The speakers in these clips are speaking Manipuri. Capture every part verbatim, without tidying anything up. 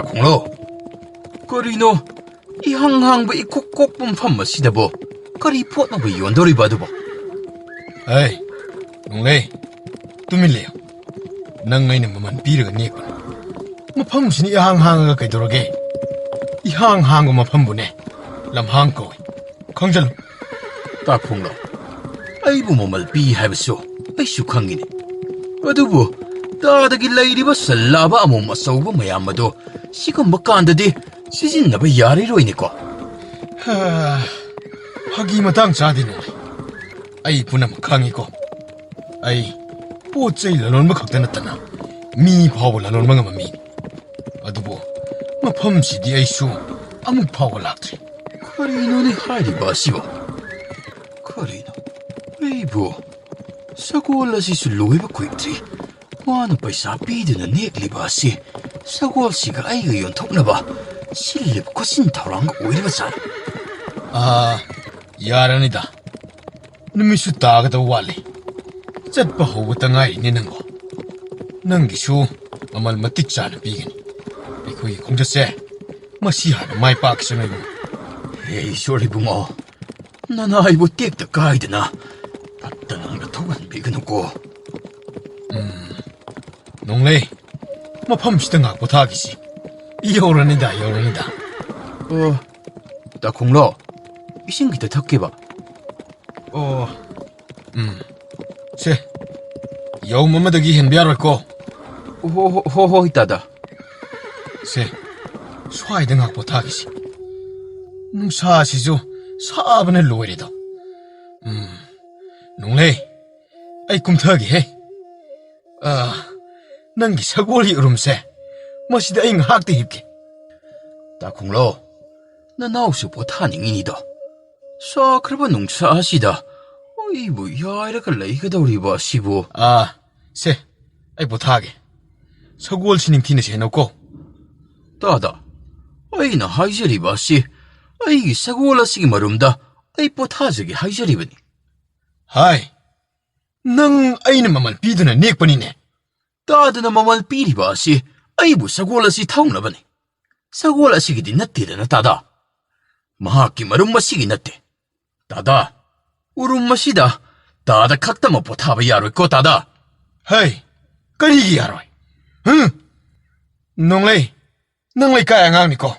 ꯈꯣꯡꯂꯣ, ꯀꯔꯤꯅꯣ? ꯏꯍꯥꯡ ꯍꯥꯡꯕ ꯏꯀꯣꯛ ꯀꯣꯛꯄ ꯃꯐꯝ ꯑꯁꯤꯗꯕꯣ ꯀꯔꯤ ꯄꯣꯠꯅꯣꯕ ꯌꯣꯟꯗꯧꯔꯤꯕ ꯑꯗꯨꯕꯣ? ꯑꯩ, ꯅꯣꯡꯂꯩ, ꯇꯨꯃꯤꯟ ꯂꯩꯌꯨ꯫ ꯅꯪ ꯑꯩꯅ ꯃꯃꯜ ꯄꯤꯔꯒ ꯅꯦꯛꯄꯅꯤ꯫ ꯃꯐꯝꯁꯤꯅ ꯏꯍꯥꯡ ꯍꯥꯡꯉꯒ ꯀꯩꯗꯧꯔꯒꯦ? ꯏꯍꯥꯡ ꯍꯥꯡꯕ ꯃꯐꯝꯕꯨꯅꯦ ꯂꯝꯍꯥꯡ ꯀꯧꯏ꯫ ꯈꯪꯖꯜꯂꯨ꯫ ꯇꯥꯈꯣꯡꯂꯣ, ꯑꯩꯕꯨ ꯃꯃꯜ ꯄꯤ ꯍꯥꯏꯕꯁꯨ ꯑꯩꯁꯨ ꯈꯪꯉꯤꯅꯦ꯫ ꯑꯗꯨꯕꯨ ꯇꯥꯗꯒꯤ ꯂꯩꯔꯤꯕ ꯁꯜ ꯂꯥꯕ ꯑꯃꯣꯝ ꯑꯆꯧꯕ ꯃꯌꯥꯝ ꯑꯗꯣ ꯁꯤꯒꯨꯝꯕ ꯀꯥꯟꯗꯗꯤ ꯁꯤꯖꯤꯟꯅꯕ ꯌꯥꯔꯤꯔꯣꯏꯅꯦꯀꯣ? ꯍꯥ, ꯐꯥꯒꯤ ꯃꯇꯥꯡ ꯆꯥꯗꯦ ꯅꯣꯡꯂꯩ꯫ ꯑꯩ ꯄꯨꯝꯅꯃꯛ ꯈꯪꯉꯤꯀꯣ꯫ ꯑꯩ ꯄꯣꯠ ꯆꯩ ꯂꯂꯣꯟꯕ ꯈꯛꯇ ꯅꯠꯇꯅ ꯃꯤ ꯐꯥꯎꯕ ꯂꯂꯣꯟꯕ ꯉꯝꯕ ꯃꯤꯅꯤ꯫ ꯑꯗꯨꯕꯨ ꯃꯐꯝꯁꯤꯗꯤ ꯑꯩꯁꯨ ꯑꯃꯨꯛ ꯐꯥꯎꯕ ꯂꯥꯛꯇ꯭ꯔꯤ꯫ ꯀꯔꯤꯅꯣꯅꯦ ꯍꯥꯏꯔꯤꯕ ꯑꯁꯤꯕꯣ? ꯀꯔꯤꯅꯣ? ꯑꯩꯕꯨ ꯁꯒꯣꯜ ꯑꯁꯤꯁꯨ ꯂꯣꯏꯕ ꯀꯨꯏꯗ꯭ꯔꯤ꯫ ꯃꯥꯅ ꯄꯩꯁꯥ ꯄꯤꯗꯨꯅ ꯅꯦꯛꯂꯤꯕ ꯑꯁꯤ ꯁꯒꯣꯜꯁꯤꯒ ꯑꯩꯒ ꯌꯣꯟꯊꯣꯛꯅꯕ ꯁꯤꯜꯂꯤꯕ ꯈꯣꯠꯆꯤꯟ ꯊꯧꯔꯥꯡꯒ ꯑꯣꯏꯔꯤꯕ ꯖꯥꯠꯂ? ꯑꯥ, ꯌꯥꯔꯅꯤꯗ꯫ ꯅꯨꯃꯤꯠꯁꯨ ꯇꯥꯒꯗꯕ ꯋꯥꯠꯂꯤ꯫ ꯆꯠꯄ ꯍꯧꯕꯇ ꯉꯥꯏꯔꯤꯅꯦ ꯅꯪꯕꯣ꯫ ꯅꯪꯒꯤꯁꯨ ꯃꯃꯜ ꯃꯇꯤꯛ ꯆꯥꯅ ꯄꯤꯒꯅꯤ꯫ ꯑꯩꯈꯣꯏꯒꯤ ꯈꯣꯡꯆꯠꯁꯦ ꯃꯁꯤ ꯍꯥꯟꯅ ꯃꯥꯏ ꯄꯥꯛꯈꯤꯁꯅꯨ ꯏꯕꯨꯡꯉꯣ꯫ ꯍꯦ ꯏꯁꯣꯔ ꯏꯕꯨꯡꯉꯣ, ꯅꯅꯥꯏꯕꯨ ꯇꯦꯛꯇ ꯀꯥꯏꯗꯅ ꯐꯠꯇ ꯅꯪꯅ ꯊꯣꯛꯍꯟꯕꯤꯒꯅꯨꯀꯣ꯫ ꯎꯝ, ꯅꯣꯡꯂꯩ, ꯃꯐꯝꯁꯤꯗ ꯉꯥꯏꯍꯥꯛ ꯄꯣꯊꯥꯈꯤꯁꯤ꯫ ꯌꯧꯔꯅꯤꯗ, ꯌꯧꯔꯅꯤꯗ꯫ ꯑꯣ, ꯇꯥꯈꯣꯡꯂꯣ, ꯏꯁꯤꯡ ꯈꯤꯇ ꯊꯛꯀꯦꯕ꯫ ꯑꯣ, ꯎꯝ, ꯁꯦ, ꯌꯧꯝ ꯑꯃꯗꯒꯤ ꯍꯦꯟꯕ ꯌꯥꯔꯣꯏꯀꯣ꯫ ꯍꯣ, ꯍꯣ, ꯍꯣ, ꯍꯣꯏ, ꯇꯥꯗ꯫ ꯁꯦ, ꯁ꯭ꯋꯥꯏꯗ ꯉꯥꯏꯍꯥꯛ ꯄꯣꯊꯥꯈꯤꯁꯤ꯫ ꯅꯨꯡꯁꯥꯁꯤꯁꯨ ꯁꯥꯕꯅ ꯂꯣꯏꯔꯦꯗꯣ꯫ ꯎꯝ, ꯅꯣꯡꯂꯩ, ꯑꯩ ꯀꯨꯝꯊꯒꯦꯍꯦ꯫ ꯑꯥ, ꯅꯪꯒꯤ ꯁꯒꯣꯜꯒꯤ ꯎꯔꯨꯝꯁꯦ, ꯃꯁꯤꯗ ꯑꯩ ꯉꯥꯏꯍꯥꯛꯇ ꯍꯤꯞꯀꯦ꯫ ꯇꯥꯈꯣꯡꯂꯣ, ꯅꯅꯥꯎꯁꯨ ꯄꯣꯊꯥꯅꯤꯡꯉꯤꯅꯤꯗꯣ꯫ ꯁꯥꯈ꯭ꯔꯕ ꯅꯨꯡꯁꯥ ꯑꯁꯤꯗ ꯑꯩꯕꯨ ꯌꯥꯏꯔꯒ ꯂꯩꯒꯗꯧꯔꯤꯕ ꯑꯁꯤꯕꯨ꯫ ꯑꯥ, ꯁꯦ, ꯑꯩ ꯄꯣꯊꯥꯒꯦ꯫ ꯁꯒꯣꯜꯁꯤ ꯅꯤꯡꯊꯤꯅ ꯁꯦꯟꯅꯧꯀꯣ꯫ ꯇꯥꯗ, ꯑꯩꯅ ꯍꯥꯏꯖꯔꯤꯕ ꯑꯁꯤ ꯑꯩꯒꯤ ꯁꯒꯣꯜ ꯑꯁꯤꯒꯤ ꯃꯔꯨꯝꯗ ꯑꯩ ꯄꯣꯊꯥꯖꯒꯦ ꯍꯥꯏꯖꯔꯤꯕꯅꯤ꯫ ꯍꯥꯏ, ꯅꯪ ꯑꯩꯅ ꯃꯃꯜ ꯄꯤꯗꯨꯅ ꯅꯦꯛꯄꯅꯤꯅꯦ꯫ ꯇꯥꯗꯅ ꯃꯃꯜ ꯄꯤꯔꯤꯕ ꯑꯁꯤ ꯑꯩꯕꯨ ꯁꯒꯣꯜ ꯑꯁꯤ ꯊꯧꯅꯕꯅꯤ꯫ ꯁꯒꯣꯜ ꯑꯁꯤꯒꯤꯗꯤ ꯅꯠꯇꯦꯗꯅ, ꯇꯥꯗꯥ꯫ ꯃꯍꯥꯛꯀꯤ ꯃꯔꯨꯝ ꯑꯁꯤꯒꯤ ꯅꯠꯇꯦ꯫ ꯇꯥꯗꯥ, ꯎꯔꯨꯝ ꯑꯁꯤꯗ ꯇꯥꯗ ꯈꯛꯇꯃꯛ ꯄꯣꯊꯥꯕ ꯌꯥꯔꯣꯏꯀꯣ, ꯇꯥꯗꯥ꯫ ꯍꯩ, ꯀꯔꯤꯒꯤ ꯌꯥꯔꯣꯏ? ꯍꯨꯝ? ꯅꯣꯡꯂꯩ, ꯅꯪ ꯂꯩꯀꯥꯏ ꯑꯉꯥꯡꯅꯤꯀꯣ꯫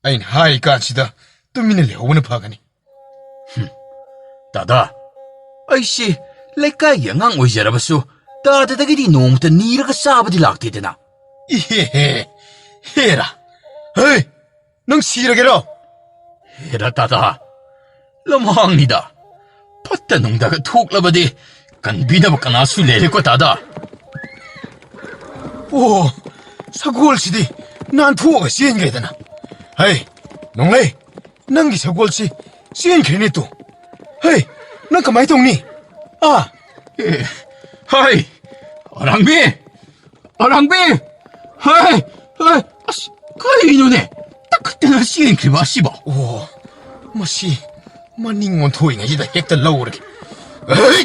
ꯑꯩꯅ ꯍꯥꯏꯔꯤ ꯀꯥꯟꯁꯤꯗ ꯇꯨꯃꯤꯟꯅ ꯂꯩꯍꯧꯕꯅ ꯐꯒꯅꯤ꯫ ꯍꯨꯝ, ꯇꯥꯗꯥ, ꯑꯩꯁꯤ ꯂꯩꯀꯥꯏꯒꯤ ꯑꯉꯥꯡ ꯑꯣꯏꯖꯔꯕꯁꯨ ꯇꯥꯗꯗꯒꯤꯗꯤ ꯅꯣꯡꯃꯇ ꯅꯤꯔꯒ ꯆꯥꯕꯗꯤ ꯂꯥꯛꯇꯦꯗꯅ꯫ ꯏꯍꯦꯍꯦ, ꯍꯦꯔꯥ, ꯍꯩ, ꯅꯪ ꯁꯤꯔꯒꯦꯔꯣ? ꯍꯦꯔꯥ ꯇꯥꯗꯥ, ꯂꯝꯍꯥꯡꯅꯤꯗ꯫ ꯐꯠꯇ ꯅꯨꯡꯗꯒ ꯊꯣꯛꯂꯕꯗꯤ ꯀꯟꯕꯤꯅꯕ ꯀꯅꯥꯁꯨ ꯂꯩꯔꯦꯀꯣ ꯇꯥꯗꯥ꯫ ꯑꯣ, ꯁꯒꯣꯜꯁꯤꯗꯤ ꯅꯥꯟꯊꯣꯛꯑꯒ ꯆꯦꯟꯈ꯭ꯔꯦꯗꯅ꯫ ꯍꯩ, ꯅꯣꯡꯂꯩ, ꯅꯪꯒꯤ ꯁꯒꯣꯜꯁꯤ ꯆꯦꯟꯈ꯭ꯔꯦꯅꯦ ꯇꯨ꯫ ꯍꯩ, ꯅꯪ ꯀꯃꯥꯏ ꯇꯧꯅꯤ? ꯑꯥ꯫ ꯑꯦ, ꯍꯩ, ꯑꯔꯥꯡꯕꯤ! ꯑꯔꯥꯡꯕꯤ! ꯍꯩ! ꯍꯩ! ꯑꯁ, ꯀꯔꯤꯅꯣꯅꯦ? ꯇꯛꯈꯠꯇꯅ ꯆꯦꯟꯈ꯭ꯔꯤꯕ ꯑꯁꯤꯕꯣ? ꯑꯣ, ꯃꯁꯤ ꯃꯅꯤꯡ ꯑꯣꯟꯊꯣꯛꯏꯉꯩꯁꯤꯗ ꯍꯦꯛꯇ ꯂꯧꯔꯒꯦ꯫ ꯍꯩ!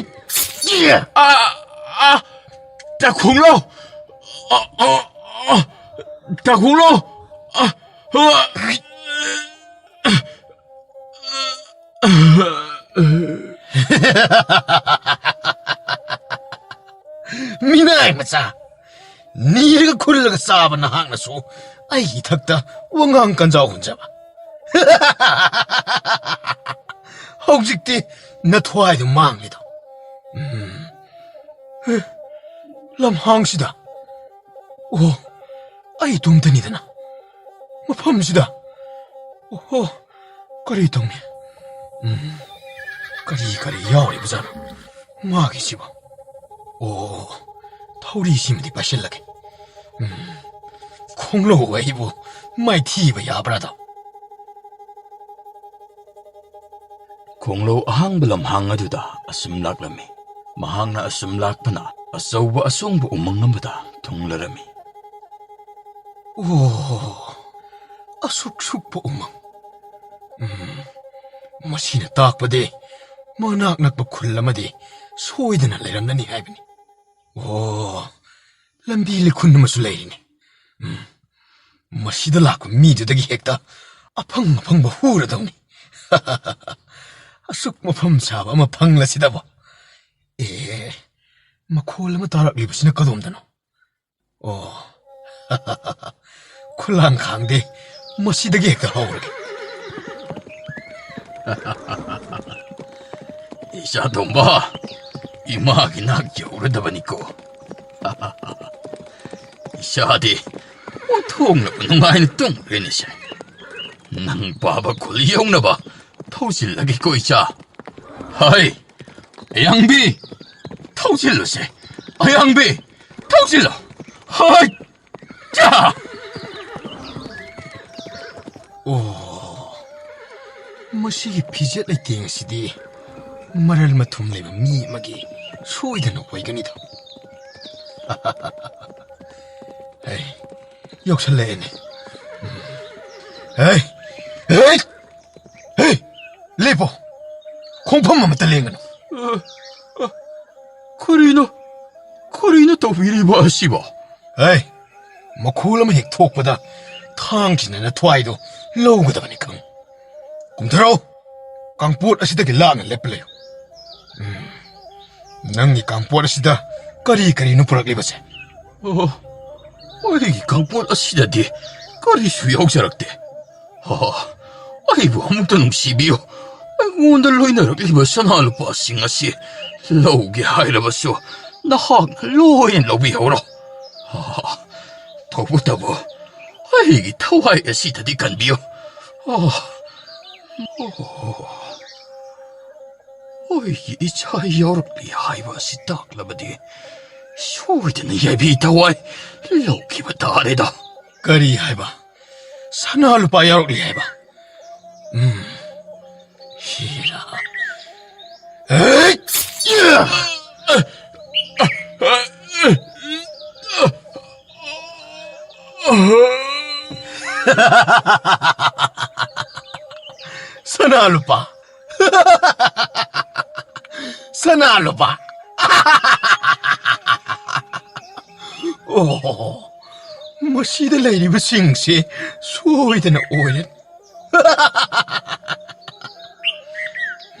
ꯑꯥ! ꯑꯥ! ꯇꯥꯈꯣꯡꯂꯣ! ꯑꯥ! ꯑꯥ! ꯑꯥ! ꯇꯥꯈꯣꯡꯂꯣ! ꯑꯥ! ꯑꯥ! ꯃꯤꯅꯥꯏ ꯃꯆꯥ, ꯅꯤꯔꯒ ꯈꯨꯜꯂꯒ ꯆꯥꯕ ꯅꯍꯥꯛꯅꯁꯨ ꯑꯩꯒꯤ ꯏꯊꯛꯇ ꯋꯥꯉꯥꯡ ꯀꯟꯖꯥꯎ ꯍꯨꯟꯖꯕ꯫ ꯍꯧꯖꯤꯛꯇꯤ ꯅꯊ꯭ꯋꯥꯏꯗꯨ ꯃꯥꯡꯂꯦꯗꯣ꯫ ꯎꯝ꯫ ꯂꯝꯍꯥꯡꯁꯤꯗ꯫ ꯑꯣ, ꯑꯩ ꯏꯇꯣꯝꯇꯅꯤꯗꯅ꯫ ꯃꯐꯝꯁꯤꯗ꯫ ꯑꯣꯍꯣ, ꯀꯔꯤ ꯇꯧꯅꯤ? ꯎꯝ, ꯀꯔꯤ ꯀꯔꯤ ꯌꯥꯎꯔꯤꯕꯖꯥꯠꯅꯣ ꯃꯥꯒꯤꯁꯤꯕꯣ? ꯑꯣ, ꯊꯧꯔꯤꯁꯤꯃꯗꯤ ꯄꯥꯏꯁꯤꯜꯂꯒꯦ꯫ ꯎꯝ, ꯈꯣꯡꯂꯧ ꯑꯩꯕꯨ ꯃꯥꯏꯊꯤꯕ ꯌꯥꯕ꯭ꯔꯥꯗꯣ? ꯈꯣꯡꯂꯧ ꯑꯍꯥꯡꯕ ꯂꯝꯍꯥꯡ ꯑꯗꯨꯗ ꯑꯁꯨꯝ ꯂꯥꯛꯂꯝꯃꯤ꯫ ꯃꯍꯥꯛꯅ ꯑꯁꯨꯝ ꯂꯥꯛꯄꯅ ꯑꯆꯧꯕ ꯑꯁꯣꯡꯕ ꯎꯃꯪ ꯑꯃꯗ ꯊꯨꯡꯂꯔꯝꯃꯤ꯫ ꯑꯣ, ꯑꯁꯨꯛ ꯁꯨꯛꯄ ꯎꯃꯪ꯫ ꯎꯝ, ꯃꯁꯤꯅ ꯇꯥꯛꯄꯗꯤ ꯃꯅꯥꯛ ꯅꯛꯄ ꯈꯨꯜ ꯑꯃꯗꯤ ꯁꯣꯏꯗꯅ ꯂꯩꯔꯝꯂꯅꯤ ꯍꯥꯏꯕꯅꯤ꯫ ꯑꯣ, ꯂꯝꯕꯤ ꯂꯩꯈꯨꯟ ꯑꯃꯁꯨ ꯂꯩꯔꯤꯅꯤ꯫ ꯎꯝ, ꯃꯁꯤꯗ ꯂꯥꯛꯄ ꯃꯤꯗꯨꯗꯒꯤ ꯍꯦꯛꯇ ꯑꯐꯪ ꯑꯐꯪꯕ ꯍꯨꯔꯗꯧꯅꯤ꯫ ꯑꯁꯨꯛ ꯃꯐꯝ ꯆꯥꯕ ꯑꯃ ꯐꯪꯂꯁꯤꯗꯕ꯫ ꯑꯦ, ꯃꯈꯣꯜ ꯑꯃ ꯇꯥꯔꯛꯂꯤꯕꯁꯤꯅ ꯀꯗꯣꯝꯗꯅꯣ? ꯑꯣ, ꯈꯨꯂꯥꯡ ꯈꯥꯡꯗꯦ, ꯃꯁꯤꯗꯒꯤ ꯍꯦꯛꯇ ꯍꯧꯔꯒꯦ꯫ ꯏꯆꯥ ꯇꯣꯝꯕ, ꯏꯃꯥꯒꯤ ꯅꯥꯛ ꯌꯧꯔꯗꯕꯅꯤꯀꯣ꯫ ꯏꯆꯥꯗꯤ ꯑꯣꯟꯊꯣꯛꯅ ꯅꯨꯡꯉꯥꯏꯅ ꯇꯨꯝꯈ꯭ꯔꯦꯅꯦꯁꯦ꯫ ꯅꯪ ꯄꯥꯕ ꯈꯨꯜ ꯌꯧꯅꯕ ꯊꯧꯖꯤꯜꯂꯒꯦꯀꯣ ꯏꯆꯥ꯫ ꯍꯥꯏ, ꯑꯌꯥꯡꯕꯤ, ꯊꯧꯖꯤꯜꯂꯨꯁꯦ꯫ ꯑꯌꯥꯡꯕꯤ, ꯊꯧꯖꯤꯜꯂꯣ꯫ ꯍꯥꯏ, ꯆꯥ! ꯑꯣ, ꯃꯁꯤꯒꯤ ꯐꯤꯖꯦꯠ ꯂꯩꯇꯦꯡ ꯑꯁꯤꯗꯤ ꯃꯔꯜ ꯃꯊꯨꯝ ꯂꯩꯕ ꯃꯤ ꯑꯃꯒꯤ ꯁꯣꯏꯗꯅ ꯑꯣꯏꯒꯅꯤꯗ꯫ ꯍꯩ, ꯌꯧꯁꯜꯂꯛꯑꯦꯅꯦ꯫ ꯎꯝ꯫ ꯍꯩ! ꯍꯩ! ꯍꯩ! ꯂꯦꯞꯄꯣ! ꯈꯣꯡꯐꯝ ꯑꯃꯠꯇ ꯂꯦꯡꯒꯅꯨ꯫ ꯑ, ꯑ, ꯀꯔꯤꯅꯣ? ꯀꯔꯤꯅꯣ ꯇꯧꯕꯤꯔꯤꯕ ꯑꯁꯤꯕꯣ? ꯍꯩ! ꯃꯈꯣꯜ ꯑꯃ ꯍꯦꯛ ꯊꯣꯛꯄꯗ ꯊꯥꯡꯁꯤꯅ ꯅꯊ꯭ꯋꯥꯏꯗꯣ ꯂꯧꯒꯗꯕꯅꯤ ꯈꯪ꯫ ꯀꯨꯝꯊꯔꯛꯎ! ꯀꯥꯡꯄꯣꯠ ꯑꯁꯤꯗꯒꯤ ꯂꯥꯞꯅ ꯂꯦꯞꯄ ꯂꯩꯌꯨ꯫ ꯎꯝ, ꯅꯪꯒꯤ ꯀꯥꯡꯄꯣꯠ ꯑꯁꯤꯗ ꯀꯔꯤ ꯀꯔꯤꯅꯣ ꯄꯨꯔꯛꯂꯤꯕꯁꯦ? ꯑꯣ, ꯑꯩꯒꯤ ꯀꯥꯡꯄꯣꯠ ꯑꯁꯤꯗꯗꯤ ꯀꯔꯤꯁꯨ ꯌꯥꯎꯖꯔꯛꯇꯦ꯫ ꯑꯣ, ꯑꯩꯕꯨ ꯑꯃꯨꯛꯇ ꯅꯨꯡꯁꯤꯕꯤꯌꯨ꯫ ꯑꯩꯉꯣꯟꯗ ꯂꯣꯏꯅꯔꯛꯂꯤꯕ ꯁꯅꯥ ꯂꯨꯄꯥꯁꯤꯡ ꯑꯁꯤ ꯂꯧꯒꯦ ꯍꯥꯏꯔꯕꯁꯨ ꯅꯍꯥꯛꯅ ꯂꯣꯏꯅ ꯂꯧꯕꯤꯍꯧꯔꯣ꯫ ꯑꯣ, ꯇꯧꯕꯇꯕꯨ ꯑꯩꯒꯤ ꯊꯋꯥꯏ ꯑꯁꯤꯗꯗꯤ ꯀꯟꯕꯤꯌꯨ꯫ ꯑꯣ, ꯑꯣ꯫ ꯑꯩꯒꯤ ꯏꯆꯥ ꯌꯥꯎꯔꯛꯂꯤ ꯍꯥꯏꯕ ꯑꯁꯤ ꯇꯥꯛꯂꯕꯗꯤ ꯁꯣꯏꯗꯅ ꯌꯥꯏꯕꯤ ꯊꯋꯥꯏ ꯂꯧꯈꯤꯕ ꯇꯥꯔꯦꯗ꯫ ꯀꯔꯤ ꯍꯥꯏꯕ? ꯁꯅꯥ ꯂꯨꯄꯥ ꯌꯥꯎꯔꯛꯂꯤ ꯍꯥꯏꯕ? ꯎꯝ, ꯍꯤꯔꯥ꯫ ꯍꯩꯠ! ꯁꯅꯥ ꯂꯨꯄꯥ꯫ ꯁꯅꯥ ꯂꯨꯄꯥ꯫ ꯑꯣ꯫ ꯃꯁꯤꯗ ꯂꯩꯔꯤꯕꯁꯤꯡꯁꯦ ꯁꯣꯏꯗꯅ ꯑꯣꯏꯔꯦ꯫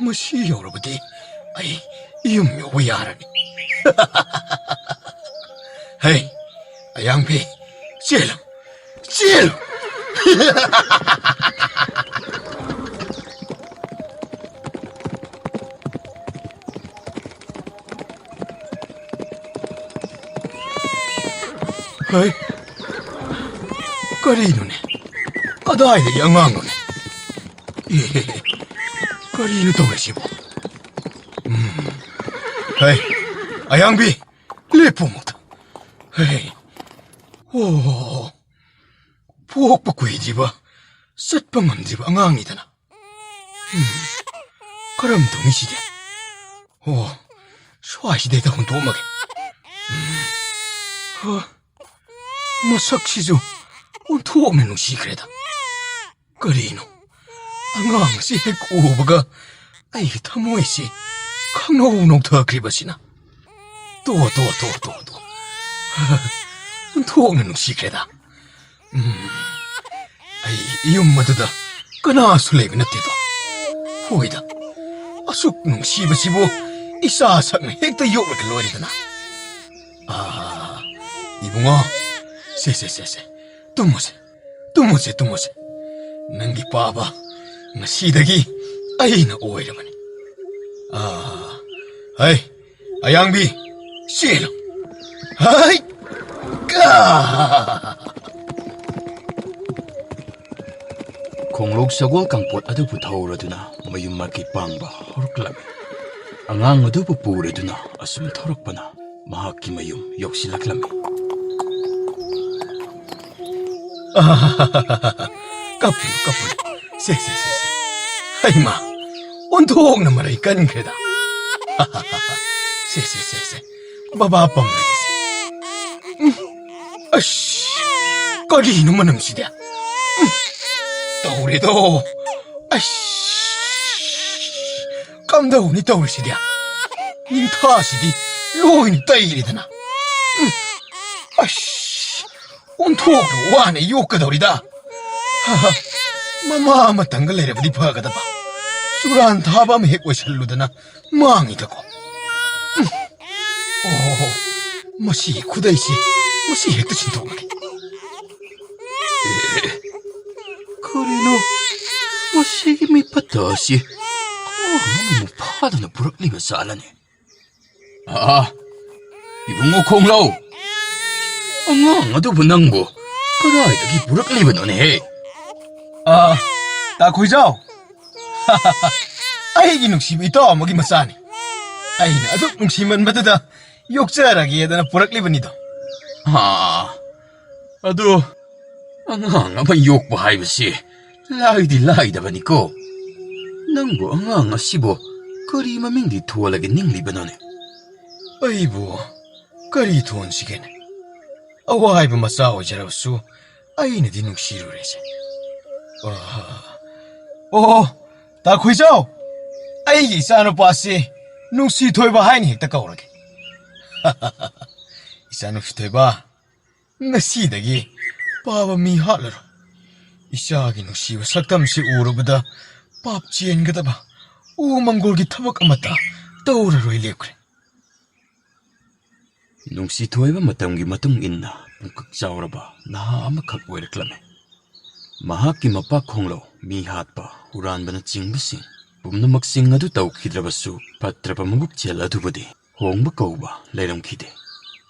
ꯃꯁꯤ ꯌꯧꯔꯕꯗꯤ ꯑꯩ ꯌꯨꯝ ꯌꯧꯕ ꯌꯥꯔꯅꯤ꯫ ꯍꯩ, ꯑꯌꯥꯡꯕꯤ, ꯆꯦꯜꯂꯨ, ꯆꯦꯜꯂꯨ꯫ ꯍꯩ, ꯀꯔꯤꯅꯣꯅꯦ? ꯀꯗꯥꯏꯗꯒꯤ ꯑꯉꯥꯡꯅꯣꯅꯦ? ꯑꯦ, ꯀꯔꯤꯅꯣ ꯇꯧꯔꯤꯁꯤꯕꯣ? ꯎꯝ꯫ ꯍꯩ, ꯑꯌꯥꯡꯕꯤ, ꯂꯦꯞꯄꯨ ꯑꯃꯨꯛꯇ꯫ ꯍꯩ, ꯑꯣ, ꯄꯣꯛꯄ ꯀꯨꯏꯗ꯭ꯔꯤꯕ, ꯆꯠꯄ ꯉꯝꯗ꯭ꯔꯤꯕ ꯑꯉꯥꯡꯅꯤꯗꯅ꯫ ꯎꯝ, ꯀꯔꯝ ꯇꯧꯅꯤ ꯁꯤꯗꯤ? ꯑꯣ, ꯁ꯭ꯋꯥꯏꯁꯤꯗ ꯍꯦꯛꯇ ꯍꯨꯟꯗꯣꯛꯑꯝꯃꯒꯦ꯫ ꯎꯝ, ꯍ, ꯃꯁꯛꯁꯤꯁꯨ ꯑꯣꯟꯊꯣꯛꯅ ꯅꯨꯡꯁꯤꯈ꯭ꯔꯦꯗ꯫ ꯀꯔꯤꯅꯣ? ꯑꯉꯥꯡ ꯑꯁꯤ ꯍꯦꯛ ꯎꯕꯒ ꯑꯩꯒꯤ ꯊꯃꯣꯏꯁꯤ ꯈꯪꯅꯧ ꯅꯧꯊꯈ꯭ꯔꯤꯕꯁꯤꯅ꯫ ꯇꯣ, ꯇꯣ, ꯇꯣ, ꯇꯣ, ꯇꯣ꯫ ꯑꯣꯟꯊꯣꯛꯅ ꯅꯨꯡꯁꯤꯈ꯭ꯔꯦꯗ꯫ ꯎꯝ, ꯑꯩ ꯌꯨꯝ ꯑꯗꯨꯗ ꯀꯅꯥꯁꯨ ꯂꯩꯕ ꯅꯠꯇꯦꯗꯣ꯫ ꯍꯣꯏꯗ, ꯑꯁꯨꯛ ꯅꯨꯡꯁꯤꯕꯁꯤꯕꯨ ꯏꯆꯥ ꯁꯛꯅ ꯍꯦꯛꯇ ꯌꯣꯛꯂꯒ ꯂꯣꯏꯔꯦꯗꯅ꯫ ꯑꯥ, ꯏꯕꯨꯡꯉꯣ, ꯁꯦ, ꯁꯦ, ꯁꯦ, ꯁꯦ, ꯇꯨꯝꯃꯨꯁꯦ, ꯇꯨꯝꯃꯨꯁꯦ, ꯇꯨꯝꯃꯨꯁꯦ꯫ ꯅꯪꯒꯤ ꯄꯥꯕ ꯉꯁꯤꯗꯒꯤ ꯑꯩꯅ ꯑꯣꯏꯔꯕꯅꯤ꯫ ꯑꯥ, ꯍꯩ, ꯑꯌꯥꯡꯕꯤ, ꯆꯦꯜꯂꯨ꯫ ꯍꯩ! ꯀꯥ! ꯈꯣꯡꯂꯣꯛ ꯁꯒꯣꯜ ꯀꯥꯡꯄꯣꯠ ꯑꯗꯨꯕꯨ ꯊꯧꯔꯗꯨꯅ ꯃꯌꯨꯝ ꯃꯥꯏꯀꯩ ꯄꯥꯡꯕ ꯍꯧꯔꯛꯂꯝꯃꯤ꯫ ꯑꯉꯥꯡ ꯑꯗꯨꯕꯨ ꯄꯨꯔꯗꯨꯅ ꯑꯁꯨꯝ ꯊꯧꯔꯛꯄꯅ ꯃꯍꯥꯛꯀꯤ ꯃꯌꯨꯝ ꯌꯧꯁꯤꯜꯂꯛꯂꯝꯃꯤ꯫ ꯀꯞꯄꯨ, ꯀꯞꯄꯨ꯫ ꯁꯦ, ꯁꯦ, ꯁꯦ, ꯁꯦ꯫ ꯍꯩꯃꯥ, ꯑꯣꯟꯊꯣꯛꯅ ꯃꯔꯩ ꯀꯟꯈ꯭ꯔꯦꯗ꯫ ꯁꯦ, ꯁꯦ, ꯁꯦ, ꯁꯦ꯫ ꯕꯕꯥ ꯄꯝꯂꯒꯦꯁꯦ꯫ ꯎꯝ꯫ ꯑꯁ, ꯀꯔꯤꯅꯣ ꯃꯅꯝꯁꯤꯗꯤ? ꯎꯝ꯫ ꯇꯧꯔꯦꯗꯣ꯫ ꯑꯁ꯫ ꯀꯝꯗꯧꯅꯤ ꯇꯧꯔꯤꯁꯤꯗꯤ? ꯅꯤꯡꯊꯥꯁꯤꯗꯤ ꯂꯣꯏꯅ ꯇꯩꯔꯦꯗꯅ꯫ ꯎꯝ꯫ ꯑꯁ꯫ ꯑꯣꯟꯊꯣꯛꯅ ꯋꯥꯅ ꯌꯣꯛꯀꯗꯧꯔꯤꯗ꯫ ꯃꯃꯥ ꯑꯃꯇꯪꯒ ꯂꯩꯔꯕꯗꯤ ꯐꯒꯗꯕ꯫ ꯆꯨꯔꯥꯟ ꯊꯥꯕ ꯑꯃ ꯍꯦꯛ ꯑꯣꯏꯁꯜꯂꯨꯗꯅ ꯃꯥꯡꯉꯤꯗꯀꯣ꯫ ꯎꯝ꯫ ꯑꯣ, ꯃꯁꯤ ꯈꯨꯗꯩꯁꯤ, ꯃꯁꯤ ꯍꯦꯛꯇ ꯁꯤꯟꯗꯣꯛꯂꯒꯦ꯫ ꯑꯦ, ꯀꯔꯤꯅꯣ? ꯃꯁꯤꯒꯤ ꯃꯤꯐꯠꯇ ꯑꯁꯤ ꯑꯉꯥꯡ ꯑꯃꯃꯨꯛ ꯐꯥꯗꯅ ꯄꯨꯔꯛꯂꯤꯕ ꯖꯥꯠꯂꯅꯦ? ꯑꯥ, ꯏꯕꯨꯡꯉꯣ ꯈꯣꯡꯂꯧ, ꯑꯉꯥꯡ ꯑꯗꯨꯕꯨ ꯅꯪꯕꯨ ꯀꯗꯥꯏꯗꯒꯤ ꯄꯨꯔꯛꯂꯤꯕꯅꯣꯅꯦꯍꯦ? ꯑꯥ, ꯇꯥ ꯈꯣꯏꯖꯥꯎ, ꯑꯩꯒꯤ ꯅꯨꯡꯁꯤꯕ ꯏꯇꯥꯎ ꯑꯃꯒꯤ ꯃꯆꯥꯅꯤ꯫ ꯑꯩꯅ ꯑꯗꯨꯛ ꯅꯨꯡꯁꯤꯃꯟꯕꯗꯨꯗ ꯌꯣꯛꯆꯔꯒꯦꯗꯅ ꯄꯨꯔꯛꯂꯤꯕꯅꯤꯗꯣ꯫ ꯑꯥ, ꯑꯗꯨ ꯑꯉꯥꯡ ꯑꯃ ꯌꯣꯛꯄ ꯍꯥꯏꯕꯁꯤ ꯂꯥꯏꯗꯤ ꯂꯥꯏꯗꯕꯅꯤꯀꯣ꯫ ꯅꯪꯕꯨ ꯑꯉꯥꯡ ꯑꯁꯤꯕꯨ ꯀꯔꯤ ꯃꯃꯤꯡꯗꯤ ꯊꯣꯜꯂꯒꯦ ꯅꯤꯡꯂꯤꯕꯅꯣꯅꯦ? ꯑꯩꯕꯨ ꯀꯔꯤ ꯊꯣꯟꯁꯤꯒꯦꯅꯦ? ꯑꯋꯥꯏꯕ ꯃꯆꯥ ꯑꯣꯏꯖꯔꯕꯁꯨ ꯑꯩꯅꯗꯤ ꯅꯨꯡꯁꯤꯔꯨꯔꯦꯁꯦ꯫ ꯑꯣ, ꯑꯣ, ꯇꯥ ꯈꯣꯏꯖꯥꯎ, ꯑꯩꯒꯤ ꯏꯆꯥꯅꯨꯄꯥꯁꯤ ꯅꯨꯡꯁꯤ ꯊꯣꯏꯕ ꯍꯥꯏꯅ ꯍꯦꯛꯇ ꯀꯧꯔꯒꯦ꯫ ꯏꯆꯥ ꯅꯨꯡꯁꯤ ꯊꯣꯏꯕ, ꯉꯁꯤꯗꯒꯤ ꯄꯥꯕ ꯃꯤ ꯍꯥꯠꯂꯔꯣꯏ꯫ ꯏꯆꯥꯒꯤ ꯅꯨꯡꯁꯤꯕ ꯁꯛꯇꯝꯁꯤ ꯎꯔꯨꯕꯗ ꯄꯥꯞ ꯆꯦꯟꯒꯗꯕ ꯎ ꯃꯪꯒꯣꯜꯒꯤ ꯊꯕꯛ ꯑꯃꯠꯇ ꯇꯧꯔꯔꯣꯏ ꯂꯦꯞꯈ꯭ꯔꯦ꯫ ꯅꯨꯡꯁꯤ ꯊꯣꯏꯕ ꯃꯇꯝꯒꯤ ꯃꯇꯨꯡ ꯏꯟꯅ ꯄꯨꯡꯀꯛ ꯆꯥꯎꯔꯕ ꯅꯍꯥ ꯑꯃꯈꯛ ꯑꯣꯏꯔꯛꯂꯝꯃꯤ꯫ ꯃꯍꯥꯛꯀꯤ ꯃꯄꯥ ꯈꯣꯡꯂꯧ, ꯃꯤ ꯍꯥꯠꯄ, ꯍꯨꯔꯥꯟꯕꯅꯆꯤꯡꯕꯁꯤꯡ ꯄꯨꯝꯅꯃꯛꯁꯤꯡ ꯑꯗꯨ ꯇꯧꯈꯤꯗ꯭ꯔꯕꯁꯨ, ꯐꯠꯇ꯭ꯔꯕ ꯃꯕꯨꯛꯆꯦꯜ ꯑꯗꯨꯕꯨꯗꯤ ꯍꯣꯡꯕ ꯀꯧꯕ ꯂꯩꯔꯝꯈꯤꯗꯦ꯫